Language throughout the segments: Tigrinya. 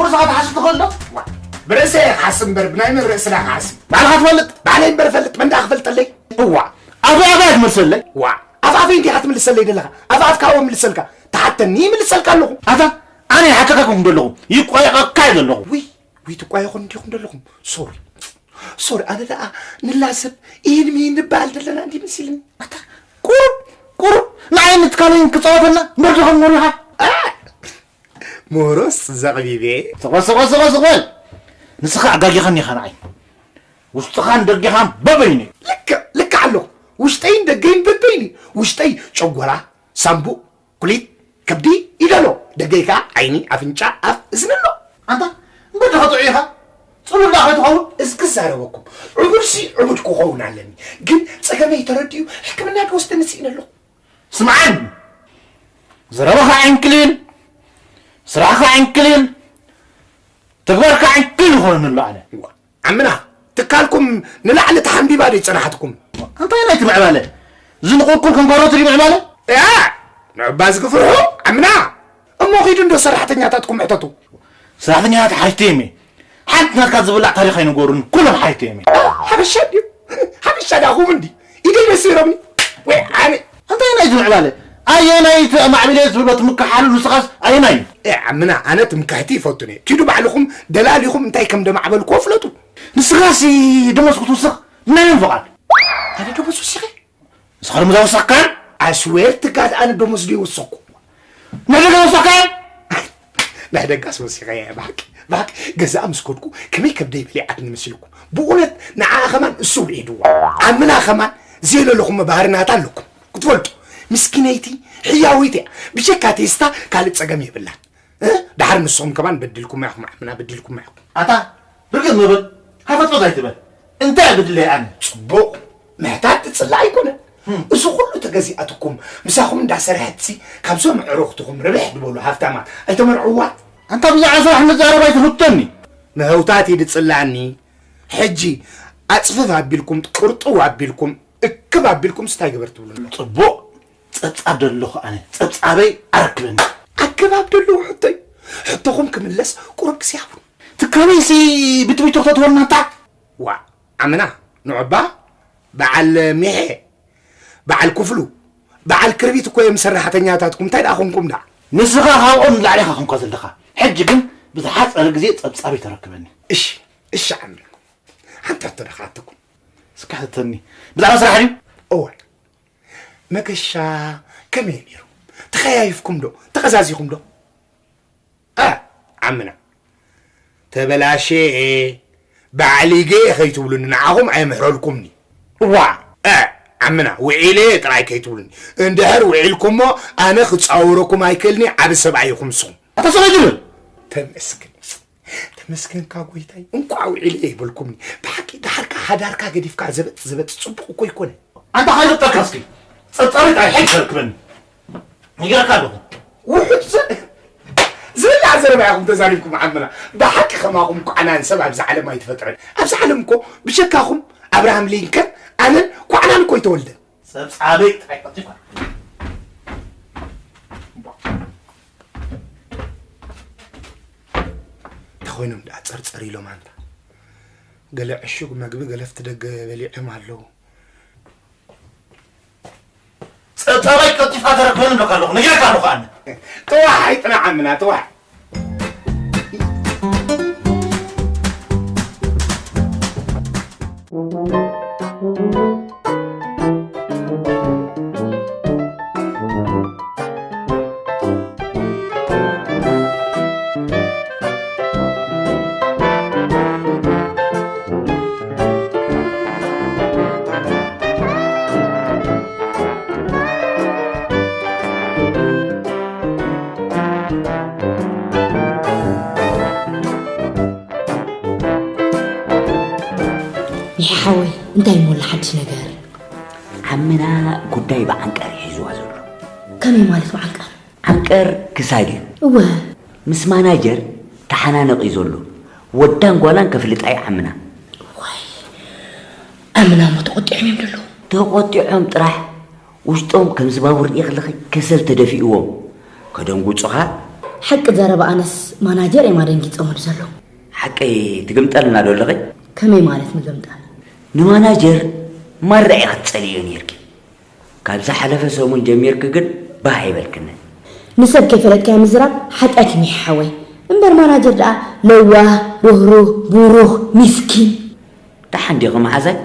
ርእስኻ ትሓስብ ትኽእል ዶ? ዋ፣ ብርእሰይ እየ ክሓስብ እምበር ብናይ መን ርእስና ክሓስብ? ባዕልኻ ትፈልጥ? ባዕለይ እምበር እፈልጥ፣ መን ደኣ ክፈልጠለይ? እዋ፣ ኣፈይ ኣፈይ ትመልሰለይ? ዋ፣ ኣፍ ኣፈይ እንዲኻ ትምልሰለይ ዘለኻ? ኣፍ ኣፍካ እወ ምልሰልካ። ትሓተኒ ይምልሰልካ ኣለኹ። ኣታ፣ ኣነ ይሓተካ ከም ዘለኹ፣ ይቋየቐካ እየ ዘለኹ። ውይ፣ ውይ፣ ትቋየቑ እንዲኹም ዘለኹም። ሶሪ፣ ሶሪ፣ ኣነ ደኣ ንላሰብ ኢሂን ምሂን ንበሃል ዘለና እንዲ መሲልኒ። ኣታ፣ ቁሩብ፣ ቁሩብ፣ ንዓይን ንትካለይን ክጻወተልና፣ መርዶ ከም ወሪኻ። ሞሮስ ዘቕቢቤ። ስቕ በል፣ ስቕ በል፣ ስቕ በል፣ ስቕ በል። ንስኻ ኣጋጊኻኒ ኢኻ ንዓይ። ውሽጥኻን ደገኻን በበይኑ እዩ። ልክዕ፣ ልክዕ ኣለኹ። ውሽጠይን ደገይን በበይኑ እዩ። ውሽጠይ ጨጎራ፣ ሳምቡእ፣ ኩሊት፣ ከብዲ፣ ኢድ ኣሎ። ደገይ ከኣ ዓይኒ፣ ኣፍንጫ፣ ኣፍ፣ እዝኒ ኣሎ። ኣንታ፣ እምበር ዶ ጥዑይ ኢኻ? ጽሉል ደኣ ከይትኸውን? እስኪ ዛረበኩም። ዕቡድሲ ዕቡድ ክኸውን ኣለኒ። ግን ጸገመይ ተረዲኡ ሕክምና ክወስደኒ ስኢነ ኣለኹ። ስምዓኒ፣ ዘረባኻ ዕንክሊል፣ ስራሕኻ ዕንክሊል፣ ተግባርካ ዕንክሊል ይኾነኒ ኣሎ ኣነ። ዓምና፣ ትካልኩም ንላዕሊ ተሓንቢባ ዶ ይጸናሕትኩም? እንታይ ናይ እቲ ምዕባለ? ዝንቑልቁል ከም ካሮት ድዩ ምዕባለ? እያ፣ ንዕባ ዝግፍርሑ ዓምና። እሞ ኺዱ እንዶ ሰራሕተኛታትኩም ሕተቱ። ሰራሕተኛታት ሓይቲ እዮም። ሓንቲ ናትካ ዝብላዕ ታሪኽ ኣይነገሩን፣ ኩሎም ሓይቲ እዮም። ሓበሻ ድዩ? ሓበሻ ዳኹም እንዲ ኢደይ በሲሮምኒ። ወይ ኣነ እንታይ ናይ ዝምዕባለ? ኣየናይ እቲ ኣማዕቢለ ዝብሎ ትምክሓሉ ንስኻስ ኣየናይ እዩ? ኤ፣ ዓምና፣ ኣነ ትምክሕቲ ይፈቱን እየ። ኪዱ ባዕልኹም ደላሊኹም እንታይ ከም ደማዕበልኩዎ ፍለጡ። ንስኻሲ ደሞዝ ክትውስኽ ናይ መን ፍቓድ? ኣነ ደሞዝ ወሲኸ? ንስኻ ደሞዝ ኣይወሰኽካን? ኣስዌር ትጋድ ኣነ ደሞዝ ደይወሰኽኩ። ናይ ደገ ወሰኽካን? ናይ ደጋስ ወሲኸ እየ፣ ብሓቂ፣ ብሓቂ፣ ገዛኣ ምስ ከድኩ ከመይ ከብደይ በሊዓትኒ መሲልኩም። ብእውነት ንዓኣ ኸማን እሱ ውዒድዋ። ዓምና ኸማን ዘየለለኹሞ ባህርናታ ኣለኩም። ክትፈልጡ፣ ምስኪነይቲ ሕያወይቲ እያ። ብጀካ ቴስታ ካልእ ጸገም የብላን። እ? ደሓር ንስኹም ከማን በዲልኩማ ኢኹም፣ ዓምና በዲልኩማ ኢኹም። ኣታ ርግእ ምብል፣ ሃፈጥፈጥ ኣይትበል። እንታይ እየ በዲለይ ኣነ? ጽቡቕ። ምሕታት ትጽላእ ኣይኮነን። ህም። እዚ ኩሉ ተገዚኣትኩም፣ ምሳኹም እንዳሰርሐትሲ፣ ካብዞም ኣዕሩኽትኹም ርብሕ ዝበሉ ሃፍታማት ኣይተመርዕዋ? ኣንታ ብዛዕባ ስራሕ ንዛረብ ኣይትፍተኒ። ምህውታት እዩ ድጽላኣኒ። ሕጂ ኣጽፍፍ ኣቢልኩም፣ ቅርጥው ኣቢልኩም፣ እክብ ኣቢልኩምስ እንታይ ግበር ትብሉኒ? ጽቡቕ። ጸብጻብ ደለኹ ኣነ። ጸብጻበይ ኣረክበኒ። ኣገባብ ደለዎ ሕቶይ። ሕቶኹም ክምለስ ቁሩብ ግዜ ሃቡኒ። ትካለይሲ ብትቢት ተኽተትወልና እንታ? ዋእ፣ ዓምና፣ ንዑባ፣ በዓል ሚሐ፣ በዓል ክፍሉ፣ በዓል ክርቢት እኮ እዮም ሰራሕተኛታትኩም። እንታይ ደኣ ኾንኩም ደኣ? ንስኻ ካብኦም ንላዕሊ ኢኻ ኾንካ ዘለኻ። ሕጂ ግን ብዝሓጸረ ግዜ ጸብጻበይ ተረክበኒ። እሺ፣ እሺ ዓምና። ሓንቲ ሕቶ ደኣ ክሓተኩም። እስኪ ሕተተኒ። ብዛዕባ ስራሕ ድዩ? እወ። መገሻ ከመይ ነይሩ? ተኸያይፍኩም ዶ? ተቐዛዚኹም ዶ? እ፣ ዓምና። ተበላሸ፣ ባዕሊገ ከይትብሉኒ፣ ንዓኹም ኣየምሕረልኩምኒ። እዋ። እ፣ ዓምና፣ ውዒለ ጥራይ ከይትብሉኒ። እንድሕር ውዒልኩሞ፣ ኣነ ክጻወረኩም ኣይክእልኒ፣ ዓቢ ሰብኣይ ኢኹም ንስኹም። ኣታ ሰበይ ትብል? ተመስገን። ተመስገንካ ጎይታይ፣ እንቋዕ ውዒለ ይበልኩምኒ። ብሓቂ፣ ደሓርካ ሓዳርካ ገዲፍካ ዘበጥ ዘበጥ ጽቡቕ እኮ ኣይኮነን። ኣንታ ከይልጠካ እስኪ፣ ጸብጻበይ ጥራይ ሕጂ ተርክበኒ። ይገርካ ኣለኹ። ውሑድ ዘ-፣ ዝብላዕ ዘረባ ኢኹም ተዛሪብኩም ዓምና። ብሓቂ ከማኹም ኳዕናን ሰብ ኣብዛ ዓለም ኣይተፈጥረን። ኣብዛ ዓለም እኮ ብጀካኹም ኣብርሃም ሊንከን ኣነን ኳዕናን እኮ ኣይተወልደን። ጸብጻበይ ጥራይ ቀልጢፋ። እንታይ ኮይኖም ደኣ ጸርጸር ኢሎም ኣንታ? ገለ ዕሹግ መግቢ ገለፍቲ ደገ በሊዖም ኣለዉ። ጸብጻበይ ቀልጢፋ ተረክበኒ እብለካ ኣለኹ፣ ነጊረካ ኣለኹ ኣነ። ጥዋሕ ኣይጥናዕ ዓምና፣ ጥዋሕ። ሚሒ ሓወይ፣ እንታይ እሞ ኣሎ ሓድሽ ነገር? ዓምና ጉዳይ ብዓንቀር እዩ ሒዝዋ ዘሎ። ከመይ ማለት ብዓንቀር? ዓንቀር ክሳድ እዩ። እወ። ምስ ማናጀር ተሓናነቕ እዩ ዘሎ። ወዳን ጓላን ከፍልጣ እዩ ዓምና። ዋይ፣ ዓምና እሞ ተቖጢዖም እዮም ዘለዉ። ተቖጢዖም ጥራሕ ውሽጦም ከምዚ ባቡር ርኢኽለኺ ከሰል ተደፊእዎም። ከደንጉጹኻ ሓቂ ዘረባ ኣነስ ማናጀር እዮም ኣደንጊጾምሉ ዘለዉ። ሓቀይ ትግምጠልና ዶ ኣለኺ? ከመይ ማለት ምግምጣል? ንማናጀር ማራ ኢኺ ትጸልእዮ ኔርኪ። ካብ ዝሓለፈ ሰሙን ጀሚርኪ ግን ባህ ኣይበልክንን። ንሰብ ከይፈለጥካዮ ምዝራብ ሓጢኣት እዩ ሚኪ ሓወይ። እምበር ማናጀር ደኣ ለዋህ፣ ርህሩህ፣ ብሩኽ፣ ሚስኪን። ደሓን ዲኺ መሓዛይ?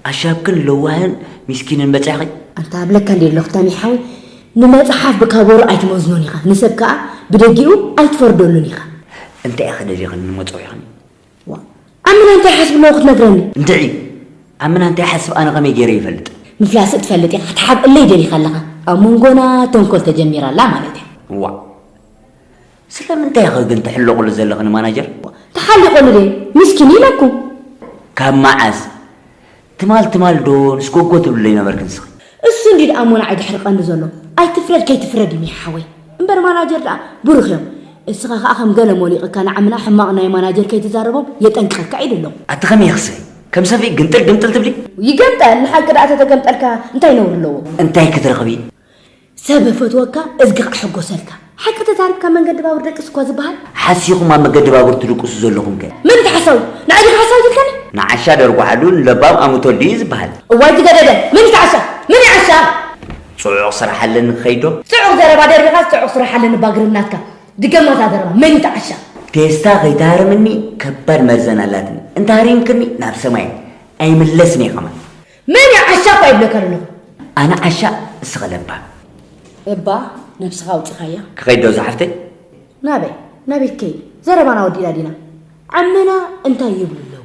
ኣሻብክን ለዋህን ሚስኪንን በጺሕኺ? ኣንታ ኣብለካ እንዲ ኣለኹ ታሚ ሓወይ፣ ንመጽሓፍ ብካቨሩ ኣይትመዝኖን ኢኻ፣ ንሰብ ከኣ ብደጊኡ ኣይትፈርደሉን ኢኻ። እንታይ ኢኺ ደሊኽኒ ንመጸዊዕኽኒ? ዋ፣ ኣምና እንታይ ሓስብ ኣለዎ ክትነግረኒ? እንድዒ፣ ኣምና እንታይ ሓስብ ኣነ ከመይ ገይረ ይፈልጥ? ምፍላስ እትፈልጥ ኢኻ፣ ክትሓብእለይ ደሊኻ ኣለኻ። ኣብ መንጎና ተንኮል ተጀሚራ ኣላ ማለት እያ። ዋ፣ ስለምንታይ ኢኺ ግን ትሕለቑሉ ዘለኺ ንማናጀር? ተሓሊቐሉ ድየ? ሚስኪን ኢለኩም። ካብ መዓስ? ትማል ትማል ዶ ንስጎጎ ትብልለይ ነበርኪ ንስኺ? እሱ እንዲ ደኣ እሞ ንዓይ ድሕሪ ቀንዲ ዘሎ። ኣይትፍረድ ከይትፍረድ እዩ ሚኪ ሓወይ። እምበር ማናጀር ደኣ ብሩኽ እዮም። እስኻ ከኣ ከም ገለ ሞሊቕካ ንዓምና ሕማቕ ናይ ማናጀር ከይትዛረቦም የጠንቅቐካ ኢሉ ኣሎ። ኣቲ ከመይ ኢኺ ስኺ? ከም ሰፍኢ ግምጥል ግምጥል ትብሊ? ይገምጠል፣ ንሓቂ ደኣ ተተገምጠልካ እንታይ ነውሪ ኣለዎ? እንታይ ክትረኽቢ? ሰብ ፈትወካ፣ እዝጊ ክሕጎሰልካ። ሓቂ ተዛሪብካ መንገዲ ባቡር ደቅስ እኳ ዝበሃል። ሓሲኹም ኣብ መገዲ ባቡር ትድቅሱ ዘለኹም ከ? መን እቲ ሓሳዊ? ንዓይ ዲኻ ሓሳዊ ትብለኒ? ንዓሻ ደርጓሓሉ ንለባም ኣሙተሉ እዩ ዝበሃል። እዋይ ዝገደደ! መን እዩ እቲ ዓሻ? መን እዩ ዓሻ? ጽዑቕ ስራሕ ኣለኒ ክኸይድ ዶ? ጽዑቕ ዘረባ ደርቢኻስ ጽዑቕ ስራሕ ኣለኒ ባግርም ናትካ። ድገማ እዛ ዘረባ። መን እዩ እቲ ዓሻ? ቴስታ ከይትሃርምኒ ከባድ መርዘን ኣላትኒ። እንተ ሃሪምክኒ ናብ ሰማይ ኣይምለስን እየ ከማን። መን እዩ ዓሻ እኳ ይብለካ ዘለኹ? ኣነ ዓሻ፣ እስኸ ለባም። እባ ነብስኻ ኣውጺኻያ። ክኸይድ ዶ ዝሓፍተይ? ናበይ? ናበይ ከይድ? ዘረባና ወዲእና ዲና? ዓመና እንታይ ይብሉ ኣለዉ?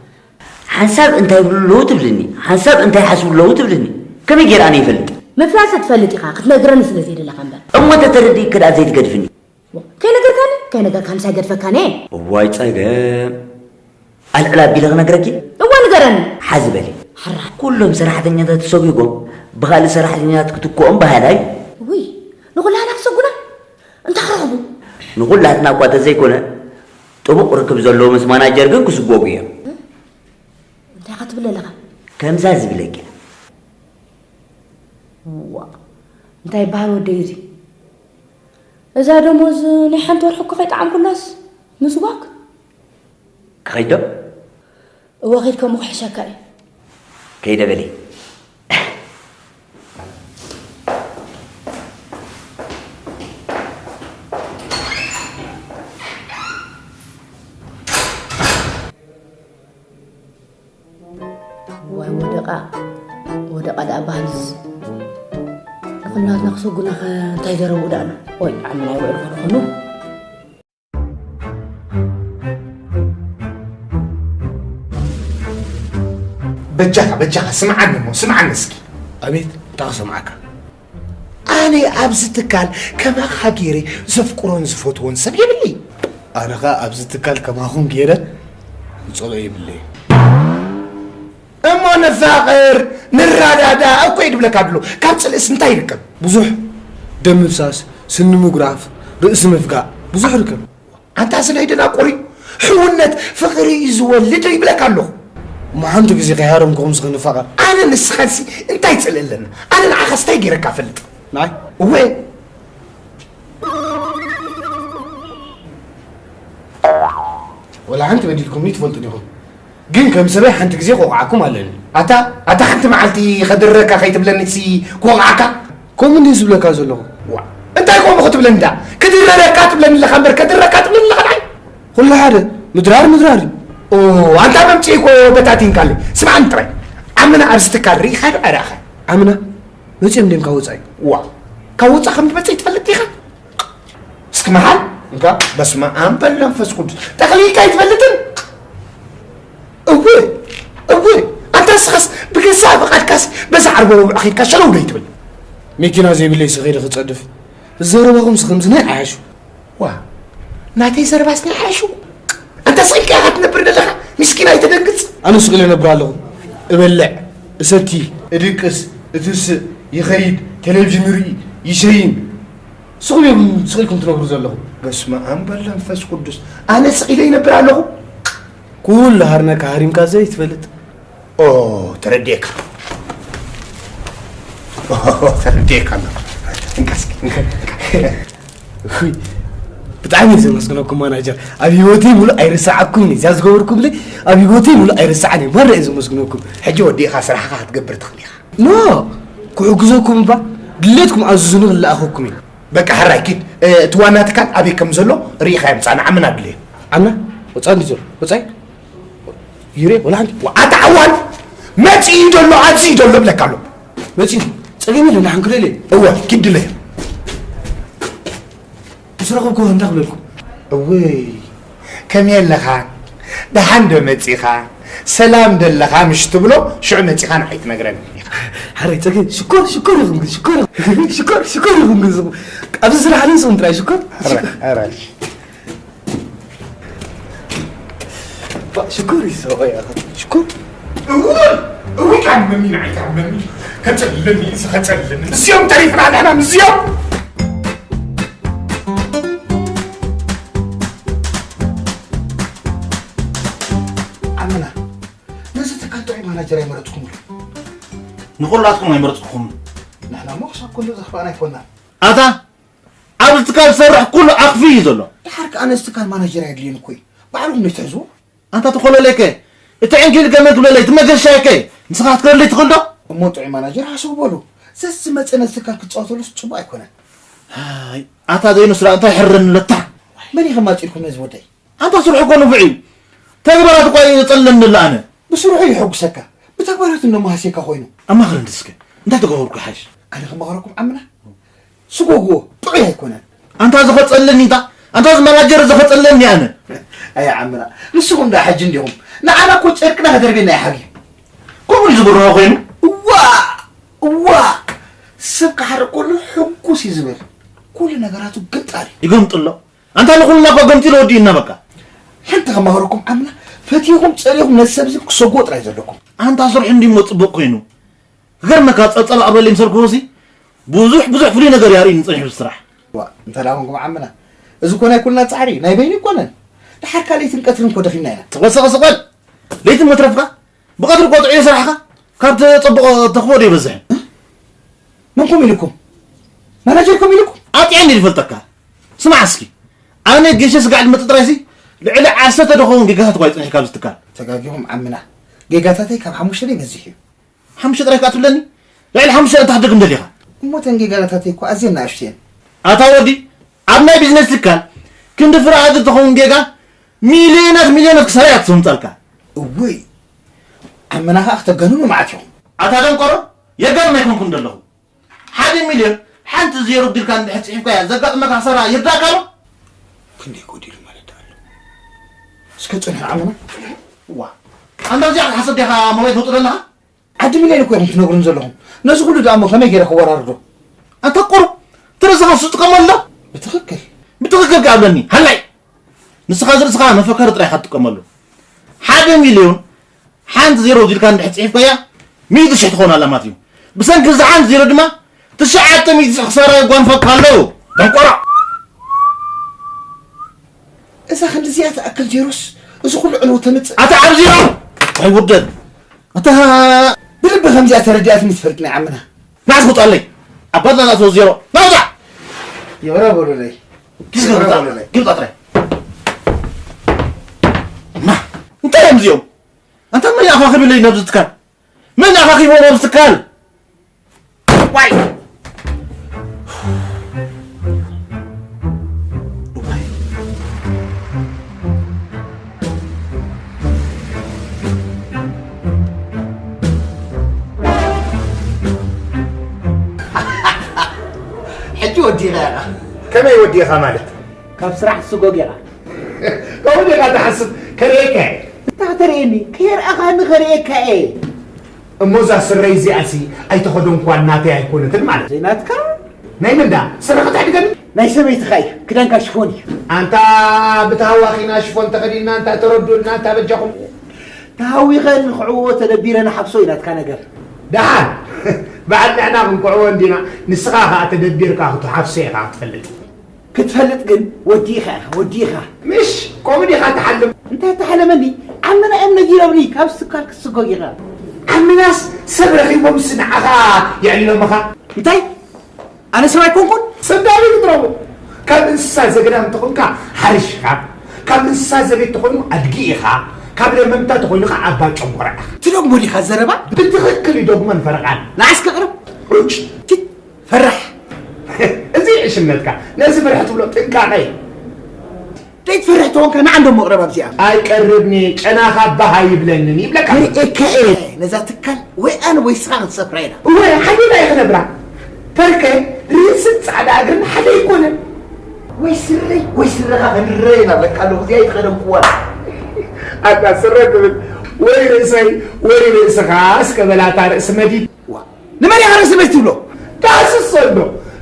ሓንሳብ እንታይ ይብሉ ኣለዉ ትብልኒ? ሓንሳብ እንታይ ይሓስቡ ኣለዉ ትብልኒ? ከመይ ገይረ ኣነ ይፈልጥ? ምፍላስ ትፈልጥ ኢኻ፣ ክትነግረኒ ስለ ዘይደለኻ እምበር። እሞ ተተረዲእኪ ደኣ ዘይትገድፍኒ? ከይነገርካኒ? ከይነገርካንስ ኣይገድፈካን እየ። እዋይ ጸገም። ኣልዕል ኣቢለ ክነግረኪ? እወ ንገረኒ። ሓዚ በሊ። ሕራይ። ኩሎም ሰራሕተኛታት ተሰጒጎም ብኻልእ ሰራሕተኛታት ክትክኦም በሃላይ። ውይ፣ ንኹላህና ክሰጉና? እንታይ ክረኽቡ? ንኹላትና እኳ ተዘይኮነ፣ ጥቡቕ ርክብ ዘለዎ ምስ ማናጀር ግን ክስጎጉ እዮም። እንታይ ኢኻ ትብል ኣለኻ? ከምዛ ዝብለኪ። ዋ፣ እንታይ ይበሃል ወደይ እዚ? እዛ ደሞዝ ናይ ሓንቲ ወርሒ እኮ ከይጠዓምኩላስ ምስጓግ። ክኸይድ ዶ? እወ፣ ኺድ፣ ከምኡ ክሕሸካ እዩ። ከይደ በሊ። ዋይ ወደቓ፣ ወደቓ ደኣ ባህልስ። ንኹላትና ክሰጉና ኸ እንታይ ዘረብኡ ደኣ ኣሎ? ወይ ዓሚ ናይ ውዕል ኾነ ኾኑ። በጃኻ፣ በጃኻ፣ ስምዓኒ እሞ፣ ስምዓኒ እስኪ። ኣቤት፣ እንታይ ክሰምዓካ? ኣነ ኣብዚ ትካል ከማኻ ገይረ ዘፍቅሮን ዝፈትዎን ሰብ የብለይ። ኣነ ኸኣ ኣብዚ ትካል ከማኹም ገይረ ዝጸልኦ የብለይ። እሞ ንፋቐር፣ ንረዳዳእ እኮ እዩ ድብለካ ድሎ። ካብ ጽልእስ እንታይ ይርከብ? ብዙሕ ደም ምፍሳስ፣ ስኒ ምጉራፍ፣ ርእሲ ምፍጋእ፣ ብዙሕ ይርከብ። ኣንታ እዚ ናይ ደናቁር እዩ። ሕውነት ፍቕሪ እዩ ዝወልድ ይብለካ ኣለኹ። እሞ ሓንቲ ግዜ ከይሃረምኩኹም እስኺ ንፋቐር። ኣነ ንስኻንሲ እንታይ ጽልእ ኣለና? ኣነ ንዓኻስ እንታይ ገይረካ እፈልጥ? ናይ? እወ። ወላ ሓንቲ በዲልኩምኒ ትፈልጡ ዲኹም? ግን ከም ሰበይ ሓንቲ ግዜ ክወቕዓኩም ኣለኒ። ኣታ፣ ኣታ ሓንቲ መዓልቲ ከድረካ ከይትብለኒ ሲ ክወቕዓካ? ከምኡ እንድዩ ዝብለካ ዘለኹ። ዋ፣ እንታይ ከምኡ ክትብለኒ ዳ? ክድረረካ ትብለኒ ኣለኻ እምበር ከድረካ ትብለኒ ኣለኻ ንዓይ? ኩሉ ሓደ፣ ምድራር ምድራር እዩ። ኦ፣ ኣንታ መምጽኢ እኮ በታቲንካለይ። ስምዓኒ ጥራይ። ዓምና ኣብዚ ትካል ርኢኻ ዶ ኣይረኣኻን? ዓምና? መጺኦም ድዮም ካብ ወጻኢ? ዋ፣ ካብ ወጻኢ ከም ትመጽእ ትፈልጥ ዲኻ? እስኪ መሓል እንካ። በስመ ኣብ በል መንፈስ ቅዱስ። ጠቕሊልካ ኣይትፈልጥን? እወ፣ እወ። ኣንታ ንስኻስ ብገዛእ ፍቓድካስ በዛ ዓርቢ ረቡዕ ኸይድካ ሸለው ዶ ኣይትብል? መኪና ዘይብለይሲ ኸይደ ክጸድፍ። ዘረባኹምሲ ከምዚ ናይ ዓያሹ። ዋ፣ ናተይ ዘረባስ ናይ ዓያሹ? ኣንታ ስቕ ኢልካ ኢኻ ትነብር ዘለኻ? ምስኪን ኣይተደንግጽ። ኣነ ስቕ ኢለ እነብር ኣለኹ። እበልዕ፣ እሰቲ፣ እድቅስ፣ እትስእ፣ ይኸይድ፣ ቴሌቪዥን ይርኢ፣ ይሸይን። ስኹም ኢኹም ስቕ ኢልኩም ትነብሩ ዘለኹም። በስመ ኣብ በል መንፈስ ቅዱስ። ኣነ ስቕ ኢለ ይነብር ኣለኹ? ኩሉ ሃርነካ ሃሪምካ ዘይትፈልጥ። ኦ፣ ተረዲኤካ። ኦ፣ ተረዲኤካ ኣለኹ። እንካ እስኪ፣ እንካ፣ እንካ። ውይ፣ ብጣዕሚ እየ ዘመስግነኩም ማናጀር። ኣብ ህይወተይ ሙሉእ ኣይርስዓኩምን እዩ። እዚኣ ዝገበርኩምለይ ኣብ ህይወተይ ሙሉእ ኣይርስዓን እዩ። ማራ እየ ዘመስግነኩም። ሕጂ ወዲእኻ ስራሕኻ ክትገብር ትኽእል ኢኻ። ኖ፣ ክሕግዘኩም እባ። ድሌትኩም ኣዝዙኒ ክለኣኸኩም እዩ። በቃ ሕራይ ኪድ። እ፣ እቲ ዋና ትካል ኣበይ ከም ዘሎ ርኢኻ የምጻእ። ንዓምና ድልዮ። ዓምና? ወጻኢ እንዲ ዘሎ? ወጻኢ? ይሬ፣ ወላ ሓንቲ? ዋ፣ ኣታ ዓዋን! መጺኡ እዩ ዘሎ፣ ኣብዚ እዩ ዘሎ ብለካ ኣሎ። መጺኡ? ጸገም የለን፣ ንሓንክለለይ። እወ፣ ኪድ ድለዮ። ምስ ረኸብኩ እንታይ ክብለልኩም? እውይ፣ ከመይ ኣለኻ? ደሓን ዶ መጺኻ? ሰላም ዶ ኣለኻ? ምሽ ትብሎ፣ ሽዑ መጺኻ ንዓይ ትነግረኒ ኢኻ። ሓረይ፣ ጸገ-፣ ሽኮር፣ ሽኮር ኢኹም ግን፣ ሽኮር፣ ሽኮር፣ ሽኮር ኢኹም ግን፣ ንስኹም ኣብዚ ስራሕ ንስኹም ጥራይ ሽኮር። ኧረ፣ ኧረ። ባ-፣ ሽኮር እዩ ሰብኣይ፣ ኣኻ ሽኮር። እውይ፣ እውይ፣ ካመኒ፣ ንዓይ ካመኒ። ከጸልለኒ፣ እዚ ከጸልለኒ። ምስዚኦም ተሪፍና ንሕና፣ ምስዚኦም። ዓምና፣ ነዚ ትካል ጥዑይ ማናጀር ኣይመረጽኩምሉ። ንኹላትኩም ኣይመረጽኩኹም። ንሕና እሞ ክሳብ ክንዱ ዘኽፋእና ኣይኮናን። ኣታ፣ ኣብዚ ትካል ዝሰርሕ ኩሉ ኣኽፊ እዩ ዘሎ። ደሓር ከኣ ነዚ ትካል ማናጀር ኣየድልዮን እኮ እዩ። ባዕልኹም ዶ ትሕዝዎ? ኣንታ ተኾለለይከ፣ እቲ ዕንኪል ገመል ክብለለይ፣ እቲ መገሻይከ፣ ንስኻ ክትክለለይ ትኽእል ዶ? እሞ ጥዑይ ማናጀር ሃሰው በሉ። ዘዝመጸ ነዚ ትካል ክትጻወተሉስ ጽቡቕ ኣይኮነን። ኣይ፣ ኣታ ዘይኑ ስራ እንታይ ሕረኒ ለታ? መን ኢኹም ኣጺልኩም ነዚ ወደይ? ኣንታ ስርሑ እኮ ንፉዕ እዩ። ተግባራት እኳ እዩ ዘጸልለኒ ዘሎ ኣነ። ብስርሑ ይሕጉሰካ፣ ብተግባራት እንደሞ ሃስየካ ኮይኑ። ኣማኽረኒ እስከ፣ እንታይ ተገበርኩ ሓይሽ? ኣነ ከማኽረኩም ዓምና? ስጎግዎ፣ ጥዑይ ኣይኮነን። ኣንታ ዝኸጸለኒ እንታ፣ ኣንታ እዚ ማናጀር ዝኸጸለኒ ኣነ። ኣይ ዓምና፣ ንስኹም ደኣ ሕጂ እንዲኹም። ንዓና እኮ ጨርቅና ከደርብየና እዩ ሓግዩ። ከምኡ ድዩ ዝብርሆ ኮይኑ? እዋ፣ እዋ፣ ሰብ ክሓርቅ ከሎ ሕጉስ እዩ ዝብል። ኩሉ ነገራቱ ግምጣል እዩ። ይገምጥሎ። ኣንታ ንኹልና እኮ ገምጢሎ ወዲእና በቃ። ሓንቲ ከማኽረኩም ዓምና፣ ፈቲኹም ጸሊኹም ነዚ ሰብ እዚ ክሰግዎ ጥራይ ዘለኩም። ኣንታ ስርሑ እንዲሞ ጽቡቕ ኮይኑ። ክገርመካ ጸብጻብ ኣቕርበለይ ምስ በልክዎ ሲ ብዙሕ ብዙሕ ፍሉይ ነገር እዩ ኣርእዩኒ ጸኒሑ ብስራሕ። ዋ፣ እንታይ ደኣ ኮንኩም ዓምና? እዚ እኮ ናይ ኩልና ጻዕሪ እዩ፣ ናይ በይኑ ኣይኮነን። ደሓር ከኣ ለይትን ቀትርን እኮ ደኺምና ኢና። ስቕ በል፣ ስቕ በል፣ ስቕ በል። ለይትን መትረፍካ ብቐትሪ እኮ ጥዑይ ስራሕካ ካብ ተጸብቖ ተኽቦ ዶ ይበዝሕን? መን ኮም ኢልኩም? ማናጀር ኮም ኢልኩም? ኣጥዕኒ ዝፈልጠካ። ስማዕ እስኪ፣ ኣነ ጌሸ ስጋዕ ልመጽእ ጥራይሲ ልዕሊ ዓሰርተ ዶ ኸውን ጌጋታት እኳ ይጸኒሕካ ኣብዚ ትካል። ተጋጊኹም ዓምና። ጌጋታተይ ካብ ሓሙሽተ ዶ ይበዝሕ እዩ? ሓሙሽተ ጥራይ ከኣ ትብለኒ? ልዕሊ ሓሙሽተ እንታይ ክትደግም ደሊኻ? እሞ እተን ጌጋታተይ እኮ ኣዝየን ንኣሽቱ እየን። ኣታ ወዲ፣ ኣብ ናይ ቢዝነስ ትካል ክንዲ ፍረ ኣድሪ ትኸውን ጌጋ ሚልዮናት ሚልዮናት ክሳራ እያ ትሰምጸልካ። እውይ፣ ዓምና ኸኣ ክተጋንኑ መዓት ኢኹም። ኣታ ደንቆሮ፣ የጋንን ኣይኮንኩን ዘለኹ። ሓደ ሚልዮን ሓንቲ ዜሮ ዲልካ እንድሕር ጽሒፍካያ ዘጋጥመካ ክሳራ ይርዳእካ ዶ? ክንደይ ጎዲሉ ማለት ደኣ ኣሎ? እስከ ጽንሕ ዓምና። ዋ፣ ኣንታ እዚኣ ክትሓስብ ዲኻ ሞባይል ተውጥእ ዘለኻ? ዓዲ ሚልዮን እኮ ኢኹም ትነግሩን ዘለኹም። ነዚ ኩሉ ደኣ እሞ ከመይ ገይረ ክወራርዶ? ኣንታ ቁሩብ እቲ ርእስኻ ንሱ ጥቀመሉ ዶ? ብትኽክል። ብትኽክል ከኣ ኣብለኒ። ሃላይ! ንስኻ እዚ ርእስኻ መፈከሪ ጥራይ ኢኻ ትጥቀመሉ። ሓደ ሚልዮን ሓንቲ ዜሮ ኣውዲልካ እንድሕር ጽሒፍካያ፣ ሚእቲ ሽሕ ትኸውን ኣላ ማለት እዩ። ብሰንኪ እዛ ሓንቲ ዜሮ ድማ፣ ትሽዓተ ሚእቲ ሽሕ ክሳራ የጓንፈካ ኣሎ። ደንቆሮ! እዛ ክንድዚኣ ትኣክል ዜሮስ፣ እዚ ኩሉ ዕንወት ተምጽእ? ኣታ ዓቢ ዜሮ! ዋይ ውርደት! ኣታ ብልቢ ከምዚኣ ተረዲኣትኒ ትፈልጥ ናይ ዓምና። ናስ ውጣለይ! ኣባትና ናእተዎ ዜሮ! ናውጣ! ይቕረ በሉለይ። ኪስ ይቕረ ግልጣ! በሉለይ። ግልጣ ጥራይ! ና! እንታይ እዮም እዚኦም? ኣንታ መን ኣኻኺብለይ ናብዚ ትካል? መን ኣኻኺብዎ ናብዚ ትካል? ዋይ! ሕጂ ወዲኻ ኢኻ። ከመይ ወዲኻ ማለት? ካብ ስራሕ ትስጎግ ኢኻ። ከምኡ ዲኻ ትሓስብ? ከርእየካ እየ። እንታይ ከተርእየኒ? ከየርኣኻኒ ከርእየካ እየ። እሞ እዛ ስረይ እዚኣሲ ኣይተኸደንኳን ናተይ ኣይኮነትን ማለት? ዘይናትካ? ናይ መን ደኣ? ስረ ከተሕድገኒ? ናይ ሰበይትኻ እዩ። ክዳንካ ሽፎን እዩ። ኣንታ ብተሃዋኺና ሽፎን ተኸዲንና እንታይ ተረድኡልና ኣንታ በጃኹም? ተሃዊኸ ንኽዕዎ ተደቢረ ንሓፍሶ እዩ ናትካ ነገር። ደሓን በዓል ንሕና ክንክዕዎ እንዲና፣ ንስኻ ኸኣ ተደቢርካ ክትሓፍሶ ኢኻ ክትፈልጥ። ክትፈልጥ ግን ወዲእኻ ኢኻ፣ ወዲእኻ። ምሽ፣ ከምኡ ዲኻ ትሓልም? እንታይ ተሓለመኒ? ዓመና እዮም ነጊሮምኒ፣ ካብ ትካል ክትስጎግ ኢኻ። ዓመናስ ሰብ ረኺቦምስ ንዓኻ የዕሊሎምኻ? እንታይ? ኣነ ሰብ ኣይኮንኩን? ሰብ ዳበይ ክትረኽቦ? ካብ እንስሳ ዘገዳም እንተኾንካ ሓርሽ ኢኻ፣ ካብ እንስሳ ዘቤት ተኾይኑ ኣድጊ ኢኻ፣ ካብ ለመምታ ተኾይኑ ኸዓ ኣባ ጨጎራ ኢኻ። ትደግሞ ዲኻ ዘረባ? ብትኽክል ይደግሞን ፈረቓን። ንዓስ ከቕርብ። ዑጭ። ቲ-፣ ፈራሕ። እዚ ዕሽነትካ፣ ነዚ ፍርሒ ትብሎ ጥንቃቐ እዩ። ዘይትፈርሕ ተኾንካ ንዓ እንዶ መቕረብ ኣብዚኣ። ኣይቀርብኒ፣ ጨናኻ ባህ ኣይብለንን ይብለካ። ክርእየካ እየ። ነዛ ትካል ወይ ኣነ ወይ ስኻ ክንሰፍራ ኢና። እወ፣ ሓቢርና እዩ ክነብራ። ፐርከ፣ ርእስን ጻዕዳ እግርን ሓደ ኣይኮነን። ወይ ስረይ ወይ ስረኻ ክንረይ ኢና ብለካ ኣለኹ፣ እዚኣ ኣይትኸደንኩዋን። ኣታ ስረ ትብል፣ ወይ ርእሰይ ወይ ርእስኻ እስከ በላታ ርእሲ መዲድ። ዋ፣ ንመን ኢኻ ርእሲ መዲድ ትብሎ? ዳስሶ እንዶ፣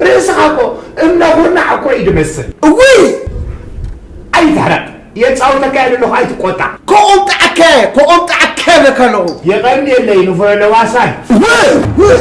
ርእስኻ እኮ እምነ ኩርናዕ እኮ እዩ ዝመስል። እውይ! ኣይትሕረቕ፣ የጻውተካ እየ ዘለኹ፣ ኣይትቆጣ። ከቆምጥዓከ፣ ከቆምጥዓከ እብለካ ኣለኹ። የቐንየለይ ንፉዕ ለዋሳይ። ውይ! ውይ!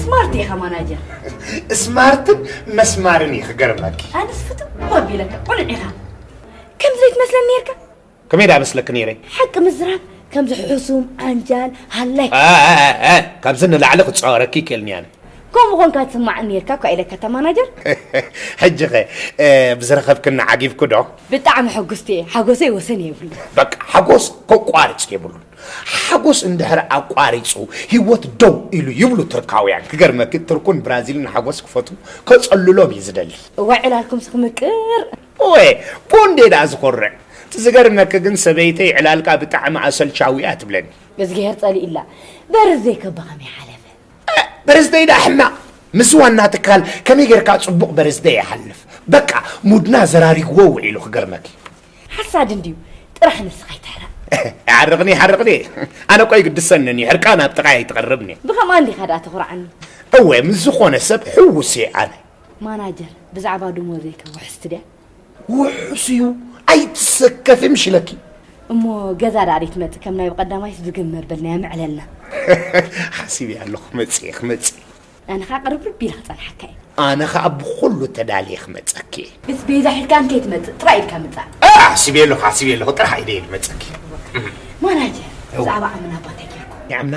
ስማርት ኢኻ ማናጀር። ስማርትን መስማርን እዩ ክገርመኪ። ኣነስ ፍትው ኣቢለካ ቁኑዕ ኢኻ። ከምዚ ዘይትመስለኒ ነርካ። ከመይ ደኣ መስለኪ ነይረ? ሓቂ ምዝራብ ከምዚ ሕሱም ዓንጃል ሃላይ። እ፣ እ፣ እ፣ እ፣ ካብዚ ንላዕሊ ክጻወረኪ ይክእልኒ ኣነ። ከምኡ ኾንካ ትስማዕ ነርካ እኳ ኢለካ እታ ማናጀር። ሕጂ ኸ፣ እ፣ ብዝረኸብክኒ ዓጊብኩ ዶ? ብጣዕሚ ሕጉስቲ እየ። ሓጎሰይ ወሰን የብሉ። በቃ ሓጎስ ከቋርጽ የብሉን። ሓጎስ እንድሕር ኣቋሪጹ ህይወት ደው ኢሉ ይብሉ ትርካውያን። ክገርመኪ ትርኩን ብራዚልን ሓጎስ ክፈትዉ ከጸልሎም እዩ ዝደሊ። እዋይ ዕላልኩም ስኽምቅር። እወ፣ ቦንዴ ደኣ ዝኾርዕ። እቲ ዝገርመኪ ግን ሰበይተይ ዕላልካ ብጣዕሚ ኣሰልቻዊ እያ ትብለኒ። እዝግሄር ጸሊእላ። በርዝደይ ከ ብኸመይ ሓለፈ? እ፣ በርዝደይ ደኣ ሕማቕ። ምስ ዋና ትካል ከመይ ጌርካ ጽቡቕ በርዝደይ ይሓልፍ? በቃ ሙድና ዘራሪግዎ ውዒሉ ክገርመኪ። ሓሳድ እንድዩ። ጥራሕ ንስኻ ኣይትሕረቕ። ይሓርቕኒ፣ ይሓርቕኒ። ኣነ እኮ ኣይግድሰንን እዩ። ሕርቃን ኣብ ጥቓይ ኣይትቐርብኒ። ብኸምኣ እንዲኻ ደኣ ተኹርዓኒ። እወ፣ ምስ ዝኾነ ሰብ ሕዉስ እየ ኣነ። ማናጀር፣ ብዛዕባ ደሞዘይ ከ ውሕስቲ ድያ? ውሑስ እዩ፣ ኣይትሰከፊ ምሽ ኢለኪ። እሞ ገዛ ደኣ ደይ ትመጽእ? ከም ናይ ብቐዳማይስ ብግመር በልናያ ምዕለልና። ሓሲበያ ኣለኹ፣ ክመጽእ እየ፣ ክመጽእ እየ። ኣነ ኸኣ ቅርብርብ ኢለ ክጸንሓካ እየ። ኣነ ኸኣ ብኹሉ ተዳልየ ክመጸኪ እየ። ኣስቤዛ ሒዝካ እንከይትመጽእ ጥራይ ኢልካ ምጻእ። እ፣ ሓሲበ ኣለኹ፣ ሓሲበ ኣለኹ፣ ጥራሕ ኢለ እየ ዝመጸኪ። ማናጀር፣ እው። ብዛዕባ ዓምና ኣባ እንታይ ጌርኩም? ንዓምና?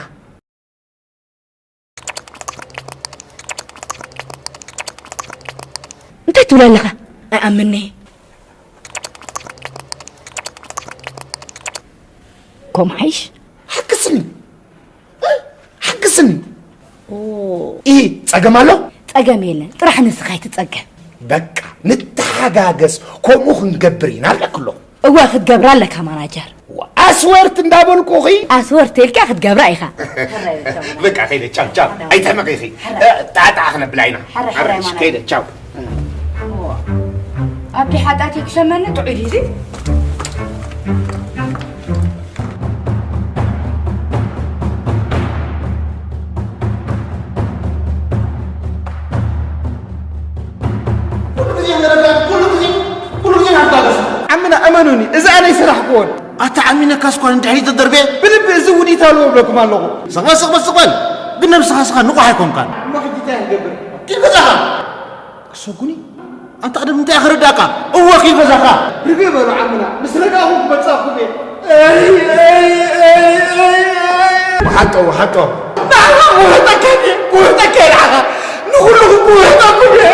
እንታይ ትብል ኣለኻ? ኣይኣምንን'የ። ከምኡ ሓይሽ? ሓግስኒ። እ? ሓግስኒ። ኦ። ኢ፣ ጸገም ኣሎ? ጸገም የለን። ጥራሕ ንስኻ ኣይትጸገም። በቃ፣ ንተሓጋገዝ። ከምኡ ክንገብር ኢና ኣለኩ ኣለኹ። እወ፣ ክትገብራ ኣለካ ማናጀር። ኣስወርት እንዳበልኩኺ። ኣስወርት ኢልካ ክትገብራ ኢኻ። በቃ፣ ከይደ፣ ቻው፣ ቻው። ኣይትሕመቂ ኢኺ። እ፣ ጣዕጣዕ ክነብላ ኢና። ሕራይ፣ ሕራይ፣ ኣረሽ፣ ማናጀር። ከይደ፣ ቻው። እወ። ኣቢ ሓጣቲ ክሰመኒ ጥዑይ ድዩ እዚ? ኩሉ ግዜ ምርዳእ፣ ኩሉ ግዜ፣ ኩሉ ግዜ ናብታ ገዛ። ዓምና፣ እመኑኒ፣ እዚ ኣነ ኣይሰራሕክዎን። ኣታ ዓሚነካስ እኳ ንድሕሪት ተደርብየ። ብልቢ እዚ ውዲት ኣለዎ እብለኩም ኣለኹ። ስቕ በል፣ ስቕ በል፣ ስቕ በል። ግን ነብስኻ ስኻ ንቑሕ ኣይኮንካን። እሞ ሕጂ እንታይ ክንገብር? ኪድ ገዛኻ። ክሰጉኒ? ኣንታ ቅድም እንታይ ክርዳእካ? እወ፣ ኪድ ገዛኻ። ርግእ በሉ ዓምና፣ ምስ ረዳእኹም ክመጻእኩም እየ። ኣይ፣ ኣይ፣ ኣይ፣ ኣይ፣ ኣይ። ውሓጦ፣ ውሓጦ። ንዓኻ ክውሕጠካ ድየ? ክውሕጠካ እየ ንዓኻ። ንኹልኹም ክውሕጠኩም እየ።